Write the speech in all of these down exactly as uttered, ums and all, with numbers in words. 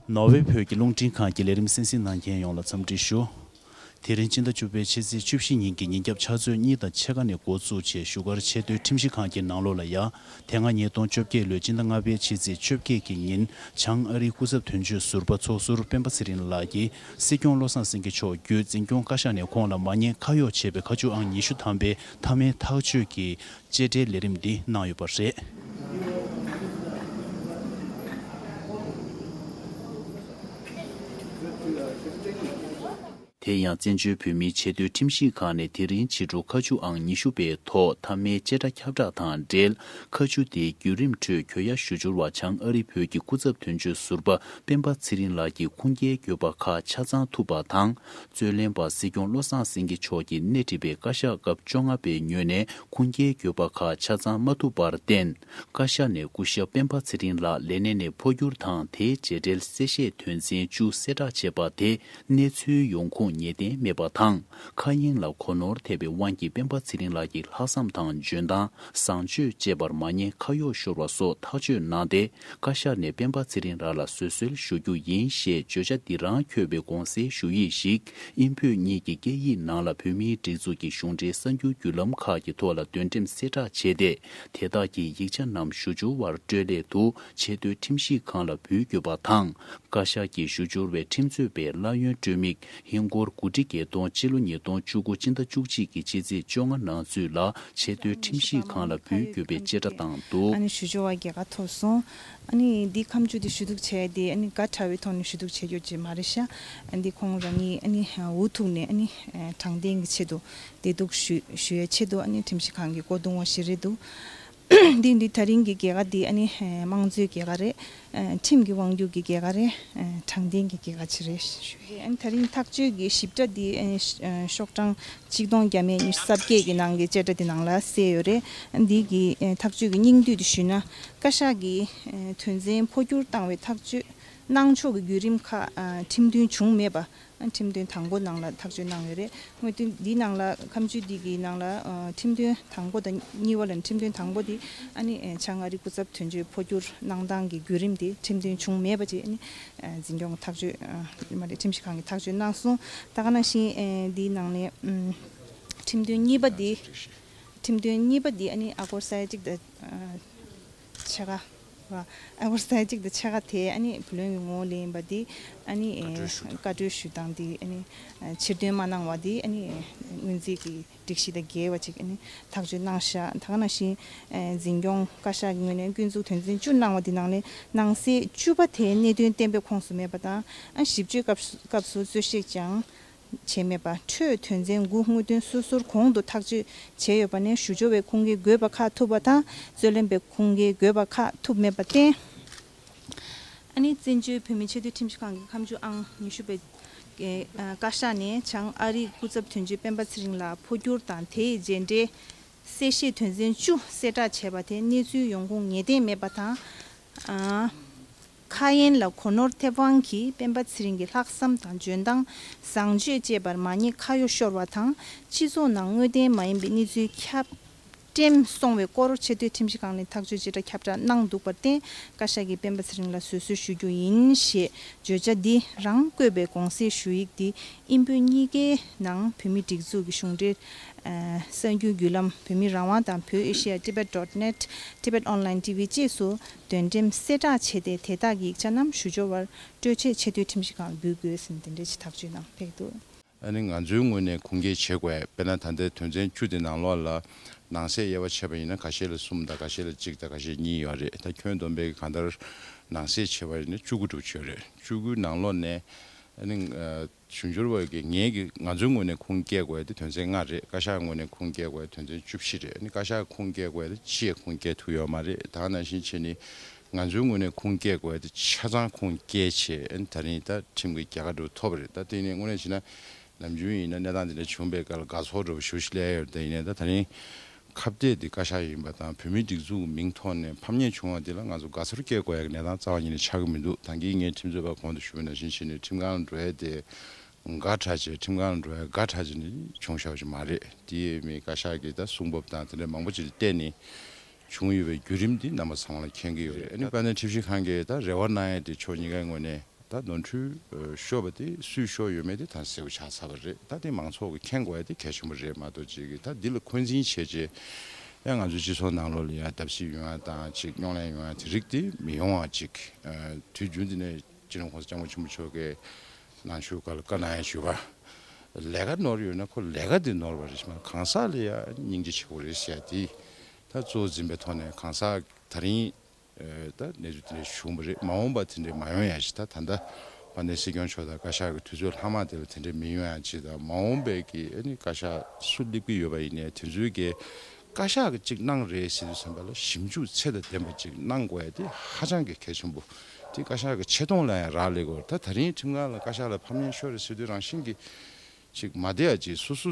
ནོར་ཝེ་བོད་ཀྱི་རླུང་འཕྲིན་ཁང་གི་ལས་རིམ་གསན་གཟིགས་གནང་མཁན་ཡོངས་ལ་འཚམས་འདྲི་ཞུ། དེ་རིང་སྤྱི་ཟླ་བཅུ་པའི་ཕྱི་ཚེས་བཅུ་བཞི་ཉིན་གྱི་ཉིན་རྒྱབ་ཕྱག་ཚོད་གཉིས་དང་ཕྱེད་ཀ་ནས་འགོ་བཙུགས་བྱས་བཞུགས་སྒར་ཆེས་མཐོའི་ཁྲིམས་ཞིབ་ཁང་གི་ནང་ལོགས་ལ་ཡ། དེ་སྔ་ཉིས་སྟོང་བཅོ་བརྒྱད་ལོའི་སྤྱི་ཟླ་ལྔ་པའི་ཕྱི་ཚེས་བཅོ་བརྒྱད་ཀྱི་ཉིན་བྱང་ཨ་རིའི་སྐུ་ཚབ་དོན་གཅོད་ཟུར་པ་ཚོགས་ཟུར་སྤེན་པ་ཚེ་རིང་ལགས་ཀྱིས་སྲིད་སྐྱོང་བློ་བཟང་སེང་གེ་མཆོག་བརྒྱུད་འཛིན་སྐྱོང་བཀའ་ཤག་ནས་ཁོང་ལ་མ་ཉེས་ཁ་གཡོགས་བྱས་པའི་ཁ་མཆུ་ཨང་ཉི་ཤུ་ཐམ་པའི་མཐའ་མའི་ཐག་གཅོད་ཀྱི་བཅད་ཁྲའི་ལས་རིམ་འདི་གནང་ཡོད་པ་རེད། དེ་ཡང་བཙན་བྱོལ་བོད་མིའི་ཆེས་མཐོའི་ཁྲིམས་ཞིབ་ཁང་ནས་དེ་རིང་ཕྱི་དྲོ་ཁ་མཆུ་ཨང་ཉི་ཤུ་པའི་ཐོག་མཐའ་མའི་བཅད་ཁྲ་ཁྱབ་བསྒྲགས་དང་འབྲེལ། ཁ་མཆུ་དེའི་བརྒྱུད་རིམ་ཁྲོད་གྱོད་ཡ་ཞུ་འབྱོར་བ་བྱང་ཨ་རི་བོད་ཀྱི་སྐུ་ཚབ་དོན་གཅོད་ཟུར་པ་སྤེན་པ་ཚེ་རིང་ལགས་ཀྱིས་ཁུངས་སྐྱེལ་དགོས་པ་ཁག་ཆ་ཚང་ཐུབ་པ་དང་། རྩོད་ལེན་པ་སྲིད་སྐྱོང་བློ་བཟང་སེང་གེ་མཆོག་གིས་སྣེ་ཁྲིད་པའི་བཀའ་ཤག་སྐབས་བཅོ་ལྔ་པའི་ངོས་ནས་ཁུངས་སྐྱེལ་དགོས་པ་ཁག་ཆ་ཚང་མ་ཐུབ་པར་བརྟེན། བཀའ་ཤག་ནས་སྐུ་ཞབས་སྤེན་པ་ཚེ་རིང་ལགས་ལས་གནས་ནས་འཕོ་འགྱུར་དང་དེའི་རྗེས་འབྲེལ་གསལ་བཤད་དོན་ཚན་བཅུ་གསལ་བསྒྲགས་བྱས་པ་དེ་གནས་ཚུལ་ཡོང་ཁུངས་ངེས་གཏན་མེད་པ་དང་། ཁ་དབྱིངས་ལ་གོ་ནོར་ཐེབས་པའི་དབང་གིས་སྤེན་པ་ཚེ་རིང་ལགས་ཀྱི་ལྷག་བསམ་དང་འཇོན་ཐང་བཟང་སྤྱོད་བཅས་པར་མ་ཉེས་ཁ་གཡོགས་ཤོར་བ་སོགས་ཐག་གཅོད་གནང་སྟེ། བཀའ་ཤག་ནས་སྤེན་པ་ཚེ་རིང་ལགས་ལ་བཟོད་གསོལ་ཞུ་རྒྱུ་ཡིན་ཞེས་བརྗོད་བྱ་འདི་རང་འཁོད་པའི་དགོངས་སེལ་ཞུ་ཡིག་ཞིག་དབྱིན་བོད་གཉིས་ཀྱི་སྐད་ཡིག་ནང་ལ་བོད་མིའི་སྒྲིག་འཛུགས་ཀྱི་གཞུང་འབྲེལ་གསར་འགྱུར་བརྒྱུད་ལམ་ཁག་གི་ཐོག་ལ་འདོན་འགྲེམས་གསལ་བསྒྲགས་བྱས་ཏེ། དེ་དག་གི་ཡིག་ཆ་རྣམས་ཞུ་སྦྱོར་བར་སྤྲོད་སླད་དུ་ཆེས་མཐོའི་ཁྲིམས་ཞིབ་ཁང་ལ་འབུལ་དགོས་པ་དང་། བཀའ་ཤག་གིས་ཞུ་སྦྱོར་བའི་ཁྲིམས་རྩོད་པའི་གླ་ཡོན་སྤྲོད་དམིགས་ཧིན་སྒོར་དགུ་ཁྲི་བརྒྱད་སྟོང་སྤྱི་ལོ་ཉིས་སྟོང་བཅུ་དགུ་སྤྱི་ཟླ་བཅུ་གཅིག་གི་ཕྱི་ཚེས་བཅོ་ལྔ་ནང་ཚུད་ལ་ཆེས་མཐོའི་ཁྲིམས་ཞིབ་ཁང་ལ་འབུལ་དགོས་པའི་བཅད་ཁྲ་བཏང་འདུག། ཨ་ནི་ཞུ་སྦྱོར་བ་རྒྱལ་ཁ་ཐོབ་སོང་། ཨ་ནི་འདི་ཁ་མཆུ་འདི་ཞུ་གཏུག་བྱས་ཏེ་ཨ་ནི་དགའ་དྲགས་པའི་ཐོག་ནས་ཞུ་གཏུག་བྱས་ཡོད་ཅེས་མ་རེད་ཤག། ཨ་འདི་ཁོང་རང་ཉིད་ཨ་ནི་འུ་ཐུག་ནས་ཨ་ནི་དྲང་བདེན་གྱི་ཆེད་དུ་བདེ་སྡུག་ཞུ་ཞུ་ཡའི་ཆེད་དུ་ཨ་ནི་ཁྲིམས་ཞིབ་ཁང་གི་སྐུ་གདུང་བ་ཞིག་རེད་འདུག། འདི་འདི་ད་རིང་གི་རྒྱལ་ཁ་འདི་ཨ་ནི་དམངས་གཙོའི་རྒྱལ་ཁ་རེད། ཁྲིམས་ཀྱི་དབང་སྒྱུར་གྱི་རྒྱལ་ཁ་རེད། དྲང་བདེན་གྱི་རྒྱལ་ཁ་ཅིག་རེད་ཞུ་གི། ཨ་ནི་ད་རིང་ཐག་གཅོད་ཀྱི་ཞིབ་ཕྲ་འདི་ཤོག་གྲངས་ཆིག་སྟོང་བརྒྱ་མེད་ཉི་ཤུ་རྩ་བརྒྱད་ཀྱི་ནང་གི་བཅད་ཁྲ་དེ་ནང་ལ་གསལ་ཡོད་རེད། འདི་གི་ཐག་གཅོད་ཀྱི་སྙིང་བསྡུས་དེ་ཞུས་ན། བཀའ་ཤག་གིས་དོན་ཚན་འཕོ་འགྱུར་བཏང་བའི་ཐག་གཅོད་གནང་ཕྱོགས་ཀྱི་བརྒྱུད་རིམ་ཁག་ཁྲིམས་མཐུན་བྱུང་མེད་པ། ཁྲིམས་དོན་དང་པོ་ནང་ལ་ཐག་གཅོད་གནང་ཡོད་རེད། དངོས་དོན་འདི་ནང་ལ་ཁ་མཆུ་འདི་གི་ནང་ལ་ཁྲིམས་དོན་དང་པོ་དང་གཉིས་པ་ལ་ནི་ཁྲིམས་དོན་དང་པོ་འདི་ཨ་ནི་བྱང་ཨ་རི་སྐུ་ཚབ་དོན་གཅོད་འཕོ་འགྱུར་གནང་སྟངས་ཀྱི་བརྒྱུད་རིམ་དེ་ཁྲིམས་མཐུན་བྱུང་མེད་པ་ཅིག་ཨ་ནི་འཛིན་སྐྱོང་ཐག་གཅོད་མ་རེད། ཁྲིམས་ཞིབ་ཁང་གིས་ཐག་གཅོད་གནང་སོང་། ད་ག་ནང་བཞིན་འདིའི་ནང་ནས་ཁྲིམས་དོན་གཉིས་པ་འདི་ཁྲིམས་དོན་གཉིས་པ་འདི་ཨ་ནི་ཨ་སྒོར་ས་ཡ་གཅིག་དང་། ཕྱེད་ཀ་བ། ཨ་སྒོར་ས་ཡ་གཅིག་དང་ཕྱེད་ཀ་དེ་ཨ་ནི་བུ་ལོན་གྱི་ངོ་བོ་ལེན་པ་འདི་ཨ་ནི་བཀའ་འཁྲོལ་ཞུ་སྟངས་འདི་ཨ་ནི་ཕྱིར་འདོན་མ་གནང་བ་འདི་ཨ་ནི་སྔོན་རྩིས་ཀྱི་སྒྲིག་གཞི་དང་འགལ་བ་ཅིག་ཨ་ནི་ཐག་གཅོད་གནང་ཤག། ད་ག་ནང་བཞིན་འཛིན་སྐྱོང་བཀའ་ཤག་གི་ངོས་ནས་སྐྱོན་འཛུགས་དོན་ཚན་བཅུ་གནང་བ་འདི་ནང་ནས་ནང་གསེས་བཅུ་པ་དེ་གནད་དོན་གཏན་འབེབས་ཁོངས་སུ་མེད་པ་དང་། ཨ་ཞིབ་དཔྱོད་སྐབས་སུ་སྐབས་སུ་རྩོད་བཤེར་ཀྱང་བྱས་མེད་པ། འཕྲོས་དོན་ཚན་དགུ་དངོས་དོན་སོ་སོར་གོང་དུ་ཐག་གཅོད་བྱས་ཡོད་པ་ནས་ཞུ་སྦྱོར་བའི་ཁུངས་སྐྱེལ་དགོས་པ་ཁག་ཐུབ་པ་དང་། རྩོད་ལེན་པའི་ཁུངས་སྐྱེལ་དགོས་པ་ཁག་ཐུབ་མེད་པར་བརྟེན། ཨ་ནི་བཙན་བྱོལ་བོད་མིའི་ཆེས་མཐོའི་ཁྲིམས་ཞིབ་ཁང་གི་ཁ་མཆུ་ཨང་ཉི་ཤུ་པའི་བཀའ་ཤག་ནས་བྱང་ཨ་རིའི་སྐུ་ཚབ་དོན་གཅོད་སྤེན་པ་ཚེ་རིང་ལགས་འཕོ་འགྱུར་དང་དེའི་རྗེས་འབྲེལ་གསལ་བཤད་དོན་ཚན་བཅུ་གསལ་བསྒྲགས་བྱས་པ་དེ་གནས་ཚུལ་ཡོང་ཁུངས་ངེས་གཏན་མེད་པ་དང་། ཁ་དབྱིངས་ལ་གོ་ནོར་ཐེབས་དབང་གིས་སྤེན་པ་ཚེ་རིང་གི་ལྷག་བསམ་དང་འཇོན་ཐང་བཟང་སྤྱོད་བཅས་པར་མ་ཉེས་ཁ་གཡོགས་ཤོར་བ་དང་། སྤྱི་ཚོགས་ནང་དངོས་བདེན་མ་ཡིན་པའི་གནས་ཚུལ་ཁྱབ་སྤྲེམས་སོང་བའི་སྐོར་ཆེས་མཐོའི་ཁྲིམས་ཞིབ་ཁང་ནས་ཐག་གཅོད་ཅི་འདྲ་ཁྱབ་བསྒྲགས་གནང་འདུག་པར་བརྟེན། བཀའ་ཤག་གིས་སྤེན་པ་ཚེ་རིང་ལ་བཟོད་གསོལ་ཞུ་རྒྱུ་ཡིན་ཞེས་བརྗོད་བྱ་འདི་རང་བཀོད་པའི་དགོངས་སེལ་ཞུ་ཡིག་འདི་དབྱིན་བོད་གཉིས་ཀའི་ནང་བོད་མིའི་སྒྲིག་འཛུགས་ཀྱི་གཞུང་འབྲེལ་གསར་འགྱུར་བརྒྱུད་ལམ་བོད་མི་རང་དབང་དང་བོད་ཨེ་ཤི་ཡ་Tibet dot net, Tibet Online T V བཅས་སུ་འདོན་འགྲེམས་གསལ་བསྒྲགས་བྱས་ཏེ། དེ་དག་གི་ཡིག་ཆ་རྣམས་ཞུ་སྦྱོར་བར་སྤྲོད་ཆེད་ཆེས་མཐོའི་ཁྲིམས་ཞིབ་ཁང་ལ་འབུལ་དགོས་ཟེར་ནས་དེ་འདྲའི་ཆེད་ཐག་གཅོད་གནང་ཕེབས་འདུག། ཨ་ནི་ང་ཚོའི་ངོས་ནས་ཁུངས་སྐྱེལ་བྱེད་དགོས། དཔེར་ན་ད་ལྟའི་དོན་ཚན་བཅུ་དེ་ནང་ལོགས་ལ་ནང་གསེས་དབྱེ་བ་ཕྱེ་བ་ཡིན་ན་ཁ་ཤས་ལ་གསུམ་དང་། ཁ་ཤས་ལ་གཅིག་དང་། ཁ་ཤས་གཉིས་ཡོད་རེད། ད་ཁྱོན་བསྡོམས་པའི་གང་ལྟར་ནང་གསེས་བྱེ་བ་ཡིན་ན་བཅུ་དགུ་འགྲོ་གི་ཡོད་རེད། བཅུ་དགུའི་ནང་ལོགས་ནས་ཨ་ནི་ཞུ་སྦྱོར་བ་གིས་ངེད་ཀྱི་ང་ཚོའི་ངོས་ནས་ཁུངས་སྐྱེལ་དགོས་དེ་དོན་ཚན་ལྔ་རེད། བཀའ་ཤག་ངོས་ནས་ཁུངས་སྐྱེལ་དགོས་དོན་ཚན་བཅུ་བཞི་རེད། ཨ་ནི་བཀའ་ཤག་ཁུངས་སྐྱེལ་དགོས་དེ་ཅིའི་ཁུངས་སྐྱེལ་ཐུབ་ཡོད་མ་རེད། ད་ནང་བཞིན་བྱས་ནས་ང་ཚོའི་ངོས་ནས་ཁུངས་སྐྱེལ་དགོས་དེ་ཆ་ཚང་ཁུངས་སྐྱེལ་བྱས། ཨ་ནི་ད་རིང་ད་ཁྲིམས་ཀྱི་རྒྱལ་ཁ་འགྲོ་ཐོབ་པ་རེད། ད་དེ་ནས་དངོས་གནས་བྱས་ན་ནམ་རྒྱུན་ཡིན་ན་གནས་སྟངས་འདི་འདྲ་བྱུང་བའི་སྐབས་ལ་དགའ་ཚོར་འདྲ་པོ་ཞེ་པོ་ཞིག་སླེབས་ཡོད་རེད། ད་ཡིན་ནའི་ད་ད་རིང་ཁ་གཏད་འདི་བཀའ་ཤག་ཡིན་པ་དང་བོད་མིའི་སྒྲིག་འཛུགས་ཀྱི་མིང་ཐོག་ནས་ཕམ་ཉེས་བྱུང་བ་འདི་ལ་ང་ཚོ་དགའ་ཚོར་སྐྱེ་དགོས་ཡག་གི་གནས་སྟངས་རྩ་བ་ཉིད་ནས་ཆགས་ཀྱི་མི་འདུག། ད་གིན་ངས་ཁྲིམས་རྩོད་པ་གོང་དུ་ཞུས་པ་ནང་བཞིན་བྱས་ནས་ཁྲིམས་ཁང་ལ་འགྲོ་ཡ་དེ་དགའ་དྲགས་བྱས། ཁྲིམས་ཁང་ལ་འགྲོ་ཡ་དགའ་དྲགས་བྱས་ནས་བྱུང་བཞག་པ་ཞིག་མ་རེད། དེ་མིན་བཀའ་ཤག་གིས་ད་གསུང་བབ་དང་དེ་འདྲ་མང་པོ་ཅིག་ལ་བརྟེན་ནས་བྱུང་ཡོད་པའི་བརྒྱུད་རིམ་འདི་རྣམ་པ་ཚང་མ་ལ་མཁྱེན་གྱི་ཡོད་རེད། ཨ་ནི་དཔལ་ལྡན་ཁྲིམས་ཞིབ་ཁང་གིས་ད་རེ་བ་གནང་ཡ་དེ་ཕྱོགས་གཉིས་ཀའི་ངོས་ནས་ ད་ནོར་འཁྲུལ་ཤོར་བ་དེ་སུས་ཤོར་ཡོད་མེད་དེ་ད་གསལ་པོ་ཆགས་ཚར་བ་རེད། ད་དེ་མང་ཚོགས་ཀྱིས་མཁྱེན་དགོས་ཡ་དེ་གལ་ཆེན་པོ་རེད་མ་གཏོགས། ཅིག་གིས་ད་འདི་ལ་འཁོན་འཛིན་བྱས་རྗེས་ཡང་ང་ཚོའི་སྤྱི་ཚོགས་ནང་ལོགས་ལ་ཡང་བརྡབ་གསིག་ཡོང་ཡ་དང་ཅིག་རྙོག་གླེང་ཡོང་ཡ་དེ་རིགས་དེ་མི་ཡོང་བ་ཅིག་དུས་རྒྱུན་དེ་ནས་སྤྱི་ནོར་༸གོང་ས་༸སྐྱབས་མགོན་ཆེན་པོ་མཆོག་གིས་ནང་ཆོས་སྒང་ལ་བཀའ་གནང་ཡ་ཞུ་བ། ལས་ཀ་ནོར་ཡོད་ན་ཁོ་ལས་ཀ་དེ་ནོར་བ་རེད། གང་ཟག་ལ་ཡང་སྙིང་རྗེ་ཆེ་བོ་རེད་ཟེར་ཡ་དེ་ད་གཙོ་བོ་འཛིན་པའི་ཐོག་ནས་གང་ཟག་ད་རིང་ད་གནས་ཚུལ་དེ་འདྲ་བྱུང་བ་རེད། མ་འོངས་པ་དེ་འདྲ་མ་ཡོང་ཡ་ཞིག་ད་ད་ལྟ་དཔལ་ལྡན་སྲིད་སྐྱོང་མཆོག་དང་བཀའ་ཤག་གི་དུས་ཚོད་ལྷག་མ་དེ་ལ་དེ་འདྲ་མི་ཡོང་ཡ་ཅིག་དང་། མ་འོངས་པའི་གི་ཨ་ནི་བཀའ་ཤག་སུ་སླེབས་ཀྱི་ཡོད་པ་ཡིན་ནའི་དེ་ཚོའི་གི་བཀའ་ཤག་གིས་གཅིག་གནང་རེད་ཟེར་དུས་ཙམ་པ་ལ་ཞིབ་འཇུག་ཚད་དང་ལྡན་པ་ཅིག་གནང་དགོས་ཡ་དེ་ཧ་ཅང་གི་གལ་ཆེན་པོ། དེ་བཀའ་ཤག་གི་ཆེ་མཐོང་ལ་ཡང་རག་ལས་དགོས། ད་ད་རིང་ཁྲིམས་ཁང་ལ་བཀའ་ཤག་ལ་ཕམ་ཉེས་ཤོར་རེད་ཟེར་དུས་རང་བཞིན་གྱིས་ཅིག་མ་བདེ་ཡ་ཅིག་སོ་སོ་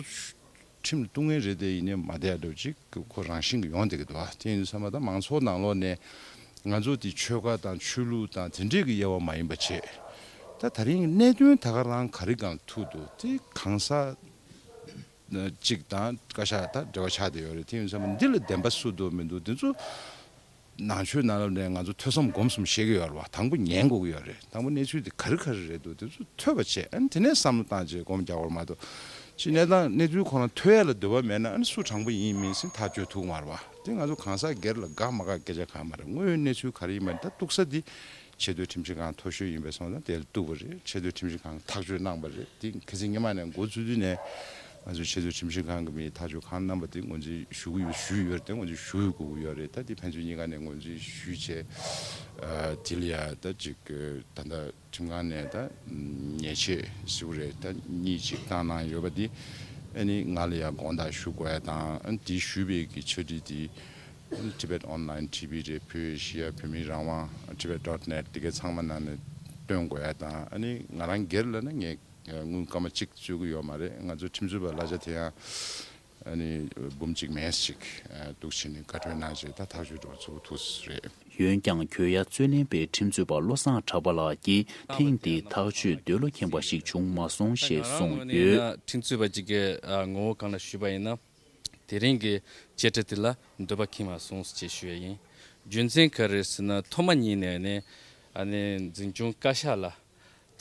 ཁྲིམས་ལ་གཏུག་མཁན་རེད་དེ་ཡིན་ནའི་མ་བདེ་ཡ་འདྲ་བོ་ཅིག་ཁོ་རང་བཞིན་གྱིས་ཡོང་བསྡད་ཀྱི་འདུག་ཨ། དེ་ཡིན་དུས་ཙམ་པ་ད་མང་ཚོགས་ནང་ལོགས་ནས་ང་ཚོ་དེ་ཆོལ་ཁ་དང་ཆོས་ལུགས་དང་དེ་འདྲས་ཀྱི་དབྱེ་བ་མ་ཡིན་པ་བྱས། ད་ད་རིང་གནད་དོན་ད་ག་རང་ག་རེ་སྒང་ཐུག་འདུག་དེ་གང་ཟག་གཅིག་དང་བཀའ་ཤག་ད་འབྲེལ་བ་ཆགས་བསྡད་ཡོད་རེད། དེ་ཡིན་ཙང་འདི་ལ་བདེན་པ་སུ་འདུག་མི་འདུག་དེ་ཚོ་ནང་ཆོས་ནང་ལོགས་ནས་ང་ཚོ་ཐོས་བསམ་སྒོམ་གསུམ་བྱེད་ཀྱི་ཡོད་རེད་བ། དང་པོ་ཉན་དགོས་ཀྱི་ཡོད་རེད། དང་པོ་གནས་ཚུལ་དེ་ག་རེ་ག་རེ་རེད་འདུག་དེ་ཚོ་ཐོས་པ་བྱས། ཨ་ནི་དེ་ནས་བསམ་བློ་བཏང་བྱས་སྒོམ་རྒྱག་དགོས་རེད་མ་གཏོགས། ཅིག་གནས་སྟངས་གནས་ཚུལ་ཁོ་རང་ཐོས་ཡ་ལ་འདོད་པ་མེད་ན་ཨ་ནི་སུ་དྲང་པོ་ཡིན་མིན་ཟིན་ཐག་གཅོད་ཐུབ་མ་རེད་བ། དེ་ང་ཚོ་གང་ཟག་སྒེར་ལ་དགའ་མ་དགའ་སྐད་ཆ་གང་མ་རེད། དངོས་ཡོད་གནས་ཚུལ་ག་རེ་ཡིན་པ་ད་གཏུག་ས་འདི་ཆེས་མཐོའི་ཁྲིམས་ཞིབ་ཁང་མཐོ་ཤོས་ཡིན་པས་སོང་ཙང་དེ་ལ་གཏུག་པ་རེད། ཆེས་མཐོའི་ཁྲིམས་ཞིབ་ཁང་གིས་ཐག་གཅོད་གནང་པ་རེད། དེ་ཁ་སང་སྔོན་མ་ནས་འགོ་བཙུགས་དུས་ནས་ང་ཚོའི་ཆེས་མཐོའི་ཁྲིམས་ཞིབ་ཁང་གི་མིས་ཐག་གཅོད་གང་གནང་པ་དེ་ངོས་འཛིན་ཞུ་གི་ཡོད། ཞུས་ཡོད་རེད་དེ་ངོས་འཛིན་ཞུ་དགོས་ཀྱི་ཡོད་རེད། ད་དེ་ཕན་ཚུན་གཉིས་ཀ་ནས་ངོས་འཛིན་ཞུས་བྱས། ཨ་དེ་ལ་ཡ་ད་ཅིག་ད་ལྟ་ཁྲིམས་ཁང་ནས་ད་ཉེས་ཆད་ཟེར་བ་རེད། ད་གཉིས་ཅིག་བཏང་གནང་ཡོད་པ་དེ་ཨ་ནི་ང་ལ་ཡ་དགོངས་དག་ཞུ་དགོས་ཡ་དང་། ཨ་ནི་དེ་ཞུས་པའི་གི་ཆ་འགྲིག་དེ། Tibet Online T V རེད། བོད་ཨེ་ཤི་ཡ་བོད་མིའི་རང་དབང་Tibet dot net དེ་གའི་ཚང་མ་ནང་ནས་སྟོན་དགོས་ཡ་དང་། ཨ་ནི་ང་རང་སྒེར་ལ་ན་ངས་དངུལ་སྐར་མ་གཅིག་རྩོད་ཀྱི་ཡོད་མ་རེད། ང་ཚོ་ཁྲིམས་རྩོད་པ་གླ་ཆ་དེ་ཡང་ཨ་ནི་འབུམ་གཅིག་མེད་ཅིག་འདུག་བྱས་ནས་བཀའ་འཁྲོལ་གནང་བྱས་ད་ཐག་གཅོད་འགྲོ་བ་ཚོ་ཐུགས་རེད། འོན་ཀྱང་གྱོད་ཡ་རྩོད་ལེན་པའི་ཁྲིམས་རྩོད་པ་བློ་བཟང་གྲགས་པ་ལགས་ཀྱིས་ཐེངས་འདིའི་ཐག་གཅོད་འདོད་བློ་ཁེངས་པ་ཞིག་བྱུང་མ་སོང་ཞེས་གསུངས་ཡོད། ཁྲིམས་རྩོད་པ་ཅིག་གི་ངོ་བོ་གང་ལ་ཞུས་པ་ཡིན་ན། དེ་རིང་གི་བཅད་ཁྲ་དེ་ལ་འདོད་པ་ཁེངས་མ་སོང་ཞེས་ཞུ་ཡ་ཡིན། རྒྱུ་མཚན་ག་རེ་ཟེར་ན་ཐོག་མ་ཉིད་ནས་ནི་ཨ་ནི་འཛིན་སྐྱོང་བཀའ་ཤག་ལ་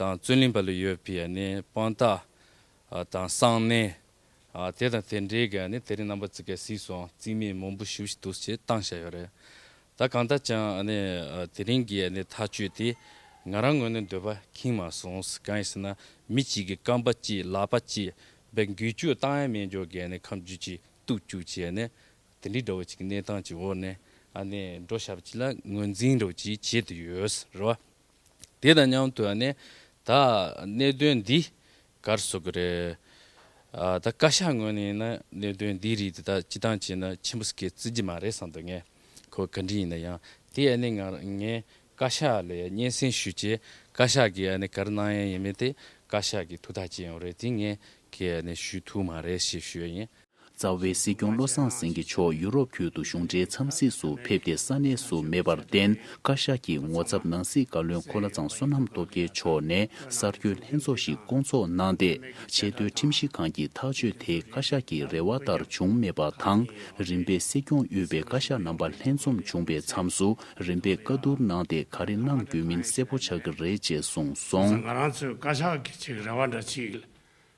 དང་རྩོད་ལེན་པ་ལ་ཡོད་པའི་ཨ་ནི་དཔང་རྟགས་དང་གསང་གནས་དེ་དང་དེ་འདྲའི་གི་ཨ་ནི་དེ་རིང་རྣམ་པ་ཚོ་གིས་གཟིགས་སོང་། རྩིས་མེད་མང་པོ་ཞེ་པོ་ཞིག་འདུག་ཅེས་བཏང་བཞག་ཡོད་རེད། ད་གང་ལྟར་ཀྱང་ཨ་ནི་དེ་རིང་གི་ཨ་ནི་ཐག་གཅོད་དེ་ང་རང་ངོས་ནས་འདོད་པ་ཁེངས་མ་སོང་། གང་ཡིན་ཟེར་ན་མི་གཅིག་གི་རྐང་པ་གཅིག་ལག་པ་གཅིག་བའི་འགུལ་སྐྱོད་བཏང་ཡ་མེད་འཇོག་གི་ཨ་ནི་ཁ་མཆུ་གཅིག་གཏུག་བཅུག་བྱས་ནས་དེ་འདྲའི་འདྲ་བོ་ཅིག་གི་གནས་སྟངས་ཀྱི་འོག་ནས་ཨ་ནི་འགྲོ་བཞག་པ་ཅིག་ལ་ངོས་འཛིན་འདྲ་བོ་ཅིག་བྱེད་དུ་ཡོད་རེད་བ། དེ་དང་མཉམ་དུ་ཨ་ནི་ད་གནད་དོན་འདི་ག་རེ་ཟེར་དགོས་རེད། ཨ་ད་བཀའ་ཤག་ངོས་ནས་ཡིན་ན་གནད་དོན་འདིའི་རིགས་དེ་ད་སྤྱི་བཏང་བྱས་ན་ཆེན་པོ་ཟེར་གི་བརྩི་གི་མ་རེད་བསམ་འདུག་ངས་ཁོ་ག་འདྲ་ཡིན་ན་ཡང་དེ་ཨ་ནི་ང་ངས་བཀའ་ཤག་ལ་སྙན་སེང་ཞུས་བྱས་བཀའ་ཤག་གིས་ཨ་ནི་ག་རེ་གནང་ཡ་ཡིན་མིན་དེ་བཀའ་ཤག་གིས་ཐུགས་ཐག་བཅད་ཡོང་རེད། དེ་ངས་གིས་ཨ་ནི་ཞུ་ཐུབ་མ་རེད་ཞེས་ཞུ་ཡ་ཡིན། རྩ་བའི་སྲིད་སྐྱོང་བློ་བཟང་སེང་གེ་མཆོག་ཡུ་རོབ་ཁུལ་དུ་གཞུང་འབྲེལ་འཚམས་གཟིགས་སུ་ཕེབས་ཏེ་ས་གནས་སུ་མེད་པར་བརྟེན། བཀའ་ཤག་གི་ངོ་ཚབ་ནང་སྲིད་བཀའ་བློན་འཁོར་ལྷ་ཚང་བསོད་ནམས་སྟོབས་རྒྱལ་མཆོག་ནས་གསར་འགོད་ལྷན་ཚོགས་ཤིག་བསྐོང་ཚོགས་གནང་སྟེ། ཆེས་མཐོའི་ཁྲིམས་ཞིབ་ཁང་གི་ཐག་གཅོད་དེ་བཀའ་ཤག་གི་རེ་བ་ལྟར་བྱུང་མེད་པ་དང་། རིམ་པས་སྲིད་སྐྱོང་དབུས་པའི་བཀའ་ཤག་རྣམ་པ་ལྷན་འཛོམས་བྱུང་པའི་མཚམས་སུ་རིམ་པས་བཀའ་བསྡུར་གནང་སྟེ་ག་རེ་གནང་དགོས་མིན་གསལ་པོ་ཆགས་ཀྱི་རེད་ཅེས་གསུངས་སོང་། ང་རང་ཚོའི་བཀའ་ཤག་གི་ཅིག་རེ་བ་འདྲ་ཅིག་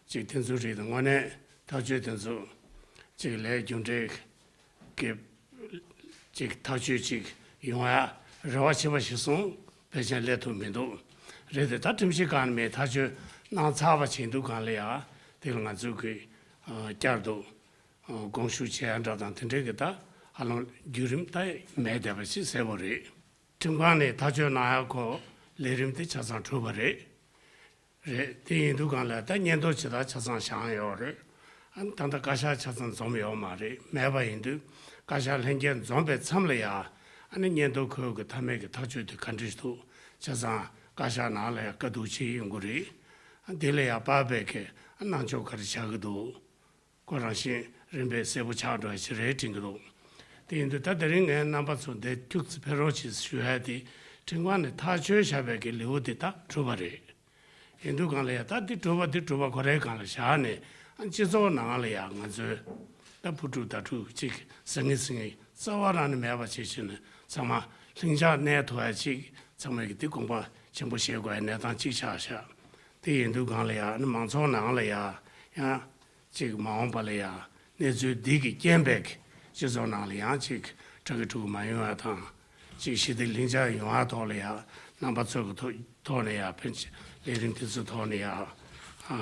ཅིག་དེ་ཚོའི་རིགས་དེ་དངོས་གནས་ཐག་གཅོད་དེ་ཚོ་ཅིག་ལས་རྒྱུ་འབྲས་ཀྱི་ཅིག་ཐག་གཅོད་ཅིག་ཡོང་ཡ་རེ་བ་ཆེ་བ་ཞིག་སོང་ཕལ་ཆེར་སླེབས་ཐུབ་མི་འདུག་རེད་དེ་ད་ཁྲིམས་ཞིབ་ཁང་ནས་ཐག་གཅོད་གནང་ཚར་བ་བྱས་འདུག་གང་ལ་ཡ་དེ་ལ་ང་ཚོས་གི་བསྐྱར་དུ་དགོངས་ཞུ་བྱེད་ཡ་འདྲ་དང་དེ་འདྲའི་གི་ད་ཧ་ལམ་བརྒྱུད་རིམ་ད་མེད་བསྡད་པ་ཞིག་གསལ་པོ་རེད། ཁྲིམས་ཁང་ནས་ཐག་གཅོད་གནང་ཡ་ཁོ་ལས་རིམ་དེ་ཆ་ཚང་གྲུབ་པ་རེད། རེད། དེ་ཡིན་དུས་གང་ལ་ད་སྙན་ཐོ་ཇི་ལྟར་ཆ་ཚང་བཞག་ཡོད་རེད། ཨ་ནི་ད་ལྟ་བཀའ་ཤག་ཆ་ཚང་འཛོམས་ཡོད་མ་རེད། མེད་པ་ཡིན་དུས་བཀའ་ཤག་ལྷན་རྒྱས་འཛོམས་པའི་མཚམས་ལ་ཡ་ཨ་ནི་སྙན་ཐོ་ཁོས་གི་མཐའ་མའི་གི་ཐག་གཅོད་དེ་ག་འདྲ་ཞིག་འདུག་ཆ་ཚང་བཀའ་ཤག་ནང་ལ་ཡ་བཀའ་བསྡུར་བྱེད་ཡོང་གི་རེད། ཨ་དེ་ལ་ཡ་དཔག་པའི་གི་གནང་ཕྱོགས་ག་རེ་བྱ་གི་འདུག་ཁོ་རང་བཞིན་རིམ་པས་གསལ་པོ་ཆགས་འགྲོ་ཡ་ཞིག་རེད་དྲན་གྱི་འདུག་དེ་ཡིན་དུས་ད་དེ་རིང་ངས་རྣམ་པ་ཚོ་འདིར་ཁྱུག་ཙམ་ཕེབས་རོགས་གྱིས་ཞུ་ཡ་དེ་ཁྲིམས་ཁང་ནས་ཐག་གཅོད་བཞག་པའི་གི་ལེའུ་དེ་ད་གྲུབ་པ་རེད། ཡིན་དུས་གང་ལ་ཡ་ད་འདི་གྲུབ་པ་འདི་གྲུབ་པ་ཁོ་རའི་སྒང་ལ་བཞག་ནས་ཨ་སྤྱི་ཚོགས་ནང་ལ་ཡ་ང་ཚོའི་ད་ཕུ་དཀྲུག་ད་དཀྲུག་ཅིག་ཟང་ངེ་ཟིང་ངེ་རྩ་བ་རང་ནས་མེད་པ་བྱེད་བྱས་ནས་ཚང་མ་ལྷིང་འཇགས་གནས་ཐུབ་ཡ་ཅིག་ཚང་མས་གི་འདི་དགོངས་པ་ ཆེན་པོ་བྱེད་དགོས་པའི་གནས་སྟངས་གཅིག་ཆགས་ཤག་དེ་ཡིན་དུས་སྒང་ལ་ཡང་ནི་མང་ཚོགས་ནང་ལ་ཡང་ཡང་ཅིག་མ་འོངས་པ་ལ་ཡང་གནས་ཚུལ་འདི་གི་རྐྱེན་པས་སྤྱི་ཚོགས་ནང་ལ་ཡང་ཅིག་དྲག་གི་དྲུག་མ་ཡོང་བ་དང་། ཅིག་ཞི་བདེ་ལྷིང་འཇགས་ཡོང་བ་ཐོག་ལ་ཡང་རྣམ་པ་ཚོ་གི་ཐོག་ཐོག་ནས་ཡང་ཕན་ཆེ་ལས་རིམ་དེ་ཚོའི་ཐོག་ནས་ཡང་ཨ་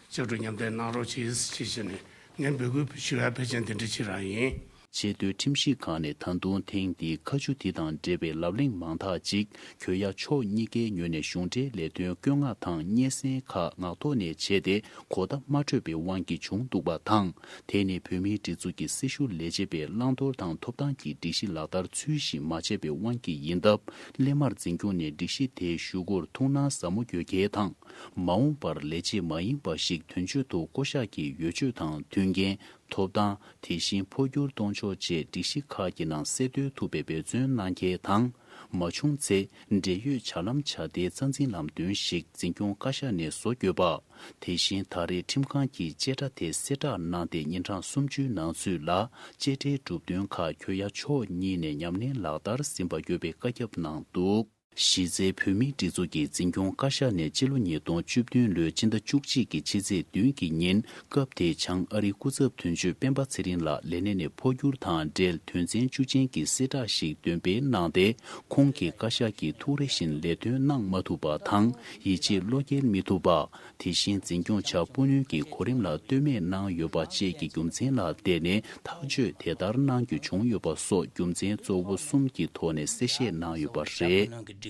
ལྕགས་སྒྲོག་མཉམ་འདེགས་གནང་རོགས་གྱིས་ཞེས་བྱས་ནས་ངས་འབོད་སྐུལ་ཞུ་ཡ་ཕལ་ཆེར་འདི་འདྲ་ཅིག་རང་ཡིན། ཆེས་མཐོའི་ཁྲིམས་ཞིབ་ཁང་ནས་ད་དུང་ཐེངས་འདིའི་ཁ་མཆུ་འདི་དང་འབྲེལ་བའི་ལབ་གླེང་མང་དག་ཅིག་གྱོད་ཡ་ཕྱོགས་གཉིས་ཀའི་ངོས་ནས་གཞུང་འབྲེལ་ལས་དོན་བཀོད་མངགས་དང་སྙན་སེང་ཁག་ངག་ཐོག་ནས་བྱས་ཏེ་གོ་བརྡ་མ་འཕྲོད་པའི་དབང་གིས་བྱུང་འདུག་པ་དང་། དེ་ནི་བོད་མིའི་སྒྲིག་འཛུགས་ཀྱི་སྲི་ཞུ་ལས་བྱེད་པས་བླང་དོར་དང་ཐོབ་ཐང་གི་སྒྲིག་གཞི་ལག་བསྟར་ཚུལ་བཞིན་མ་བྱས་པའི་དབང་གིས་ཡིན་སྟབས། སླད་མར་འཛིན་སྐྱོང་ནས་སྒྲིག་གཞི་དེའི་ཞུ་སྒོར་ཐུགས་སྣང་ཟབ་མོ་དགོས་གལ་དང་། མ་འོངས་པར་ལས་བྱེད་མ་ཡིན་པ་ཞིག་དོན་གཅོད་དུ་བསྐོ་གཞག་གི་འོས་ཆོས་དང་མཐུན་རྐྱེན། ཐོབ་ཐང་། དེ་བཞིན་འཕོ་འགྱུར་གཏོང་ཕྱོགས་བཅས་སྒྲིག་གཞི་ཁག་གི་ནང་གསལ་སྟོན་ཐུབ་པའི་འབད་བརྩོན་གནང་གལ་དང་། མ་བྱུང་ཚེ། འབྲེལ་ཡོད་ཇ་ལམ་ཇ་སྡེའི་རྩ་འཛིན་ལམ་སྟོན་ཞིག་འཛིན་སྐྱོང་བཀའ་ཤག་ནས་བཟོ་དགོས་པ། དེ་བཞིན་ད་རེས་ཁྲིམས་ཁང་གིས་བཅད་ཁྲ་དེ་གསལ་བསྒྲགས་གནང་སྟེ་ཉིན་གྲངས་སུམ་ཅུའི་ནང་ཚུད་ལ་བཅད་ཁྲའི་གྲུབ་དོན་ཁག་གྱོད་ཡ་ཕྱོགས་གཉིས་ནས་ཉམས་ལེན་ལག་བསྟར་ཟིན་པ་དགོས་པའི་བཀའ་ཁྱབ་གནང་འདུག་གཞི་རྩའི་བོད་མིའི་སྒྲིག་འཛུགས་ཀྱི་འཛིན་སྐྱོང་བཀའ་ཤག་ནས་སྤྱི་ལོ་ཉིས་སྟོང་བཅུ་བདུན་ལོའི་སྤྱི་ཟླ་བཅུ་གཅིག་གི་ཕྱི་ཚེས་བདུན་གྱི་ཉིན་སྐབས་དེའི་བྱང་ཨ་རིའི་སྐུ་ཚབ་དོན་གཅོད་སྤེན་པ་ཚེ་རིང་ལགས་ལས་གནས་ནས་འཕོ་འགྱུར་དང་འབྲེལ་དོན་ཚན་བཅུ་ཅན་གྱི་གསལ་བསྒྲགས་ཤིག་འདོན་སྤེལ་གནང་སྟེ། ཁོང་གིས་བཀའ་ཤག་གིས་ཐུགས་རེ་བཞིན་ལས་དོན་གནང་མ་ཐུབ་པ་དང་། ཡིད་ཆེས་བློ་འགེལ་མི་ཐུབ་པ། དེ་བཞིན་འཛིན་སྐྱོང་བྱ་སྤོ་ནུས་ཀྱི་གོ་རིམ་ལ་ལྟོས་མེད་གནང་ཡོད་པ་བཅས་ཀྱི་རྒྱུ་མཚན་ལ་བརྟེན་ནས་ཐག་གཅོད་དེ་ལྟར་གནང་རྒྱུ་བྱུང་ཡོད་པ་སོགས་རྒྱུ་མཚན་གཙོ་བོ་གསུམ་གྱི་ཐོག་ནས་གསལ་བཤད་གནང་ཡོད་པ་རེད།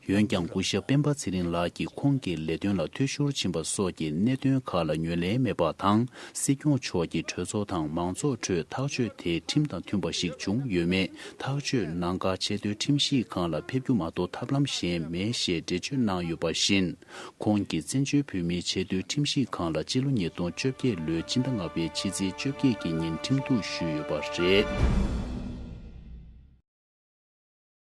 འོན་ཀྱང་སྐུ་ཞབས་སྤེན་པ་ཚེ་རིང་ལགས་ཀྱིས་ཁོང་གི་ལས་དོན་ལ་འཐུས་ཤོར་ཕྱིན་པ་སོགས་ཀྱི་གནད་དོན་ཁག་ལ་ངོས་ལེན་མེད་པ་དང་། སྲིད་སྐྱོང་མཆོག་གིས་གྲོས་ཚོགས་དང་མང་ཚོགས་ཁྲོད་ཐག་གཅོད་དེ་ཁྲིམས་དང་མཐུན་པ་ཞིག་བྱུང་ཡོད་མེད་ཐག་གཅོད་གནང་ག་ཆེས་མཐོའི་ཁྲིམས་ཞིབ་ཁང་ལ་ཕེབས་རྒྱུ་མ་གཏོགས་ཐབས་ལམ་གཞན་མེད་ཞེས་འགྲེལ་བརྗོད་གནང་ཡོད་པ་བཞིན། ཁོང་གིས་བཙན་བྱོལ་བོད་མིའི་ཆེས་མཐོའི་ཁྲིམས་ཞིབ་ཁང་ལ་སྤྱི་ལོ་ཉིས་སྟོང་བཅོ་བརྒྱད་ལོའི་སྤྱི་ཟླ་ལྔ་པའི་ཕྱི་ཚེས་བཅོ་བརྒྱད་ཀྱི་ཉིན་ཁྲིམས་གཏུག་ཞུས་ཡོད་པ་རེད།